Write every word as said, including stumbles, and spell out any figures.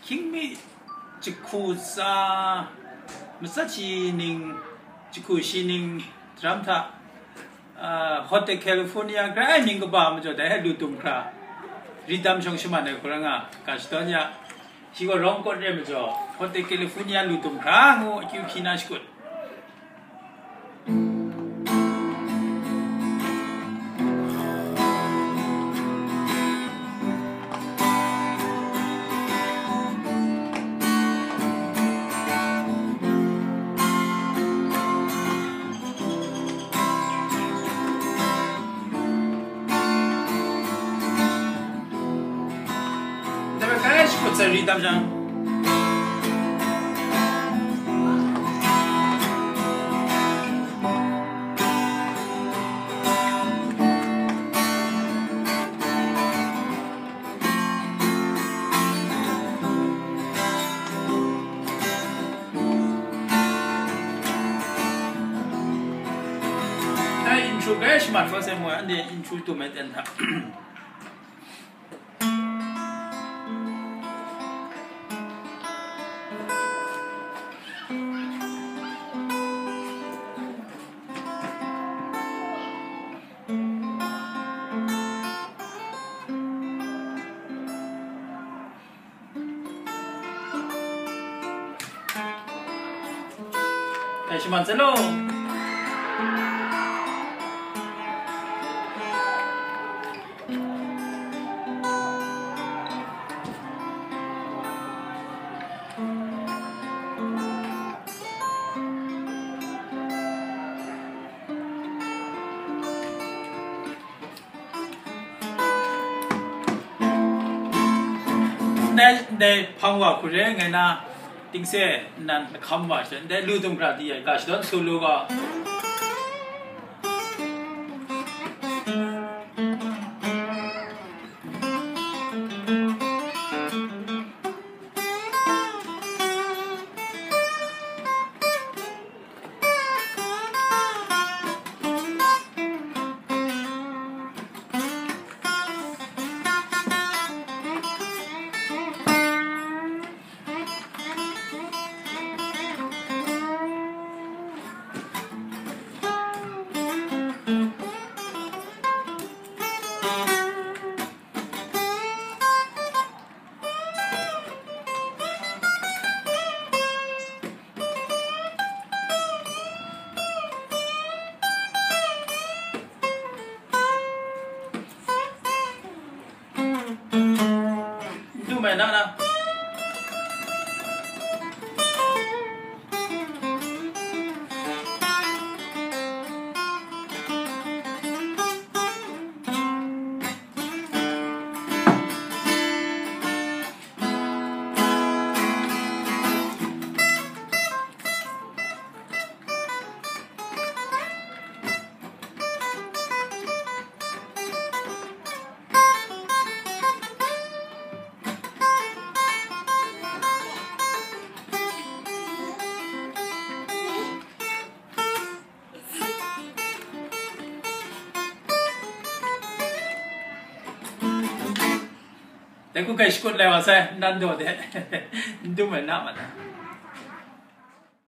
Hkying mi jahku tsa, matsat shi ning, jahku shi ning daram hta, ah, Hotel California grai mying kaba majaw dai hta lu dum hkra, ridam shawng shaman ai hku rai nga, ga shadawn ya, shi gaw Rawng Kawt re majaw, Hotel California lu dum hkra ngu akyu hpyi na shakut. Dai bai kai shakut sai ridam jang. Dai intro kai shamat hkra sai moi, anhte intro tum ai ten hta. Dai shaman sai law. Ndai, ndai hpang wa hku re ngai na, tingse nnan lahkam wa she, ndai lu dum hkra di ai, ga shadawn su lu ga. N du mai na na. Dai hku kai shakut lai wa sai, nan daw de. N dum ai na ma na.